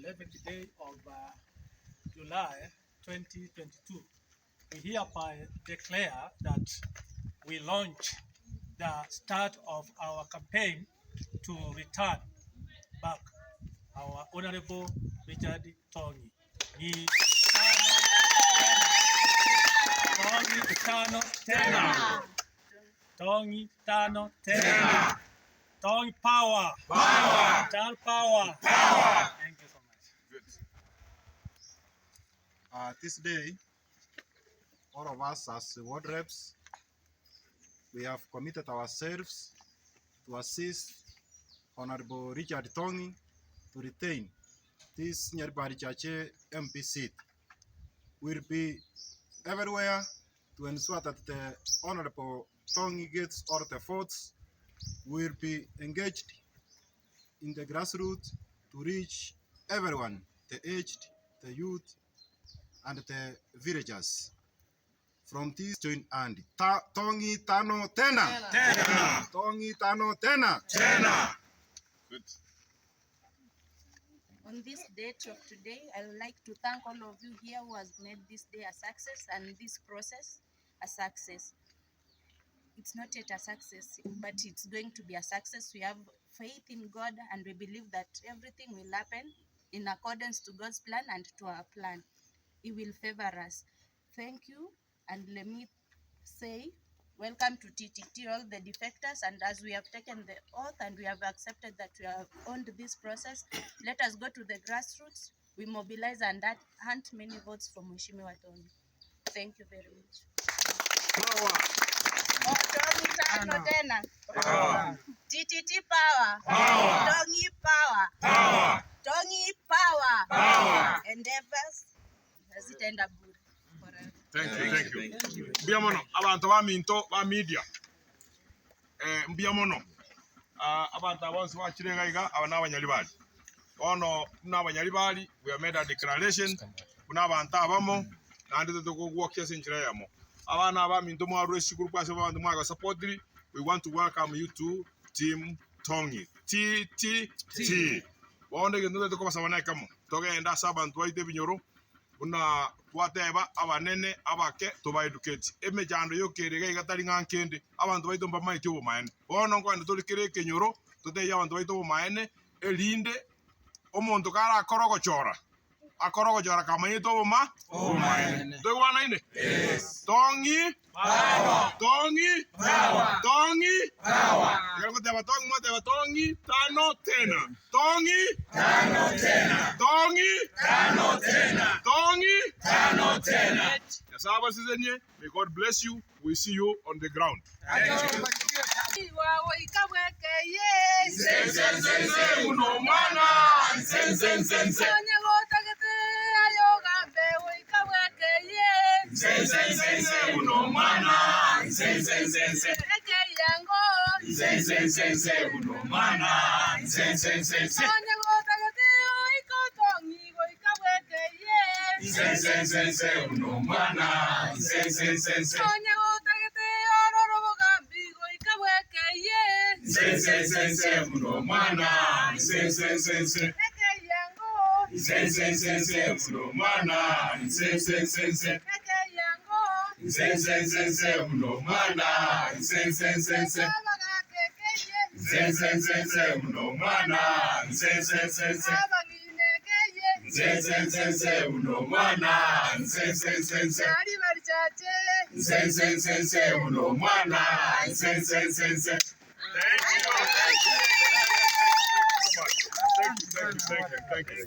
11th day of July 2022, we hereby declare that we launch the start of our campaign to return back our Honorable Richard Tongi. Ni Tongi tano tena. Tongi tano tena. Tongi power. Power. Tano power. Power. Thank you so much. Good. This day, all of us as ward reps, we have committed ourselves to assist Honorable Richard Tongi to retain this Nyaribari Chache MP seat. We'll be everywhere to ensure that the Honorable Tongi gets all the votes. We'll be engaged in the grassroots to reach everyone, the aged, the youth, and the villagers. From this join and ta, Tongi tano tena. Tena. Tongi tano tena. Tena. Good. On this date of today, I would like to thank all of you here who has made this day a success and this process a success. It's not yet a success, but it's going to be a success. We have faith in God and we believe that everything will happen in accordance to God's plan and to our plan. He will favor us. Thank you, and let me say welcome to TTT, all the defectors. And as we have taken the oath and we have accepted that we have owned this process, let us go to the grassroots. We mobilize and hunt many votes for Mheshimiwa Tongi. Thank you very much. Oh, Tongi tano tena. TTT power. Power. Tongi power. Power. Tongi power. Power. Endeavors hazitaenda bure. Forever. Thank you, thank you. Mbuya mono abanto baminto ba media. Eh, mbuya mono. Ah, abanto aba bonsi bachire iga iga aba nabanyaribari. Bono buna abanyaribari we have made a declaration buna abanto abamo naende totokogwokia ase enchera eyemo. Abana aba baminto mwarure esukuru ase abanto mwagasapotiri we want to welcome you to team Tongi. T T T. Bono egento ntotagete kobasaba nekemo, togende ase abanto baito ebinyoro buna twateba abanene, abake, toba educate. Emechando yoka ere iga iga tari ng'a nkende, abanto baito mbamaeti obomaene. Bono nkogenda tore kera ekenyoro, totebie abanto baito obomaene, erinde omonto karakore ogochora, akore ogochora kamanyete oboma obomaene. Ntoigwanaine? Tong'i Tong'i Tong'i Ekero ngoteba tong'i mwateba tong'i tano tena. Tong'i Tong'i Tong'i Nyasaye abasesenie, may God bless you, we see you on the ground. Onye gotagete ororo obogambi goika bwekeyie. Ekeyango. Ekeyango. Abagaka ekeyie. Abang'ina ekeyie. Nari barichache. Thank you. Thank you, thank you, thank you, thank you.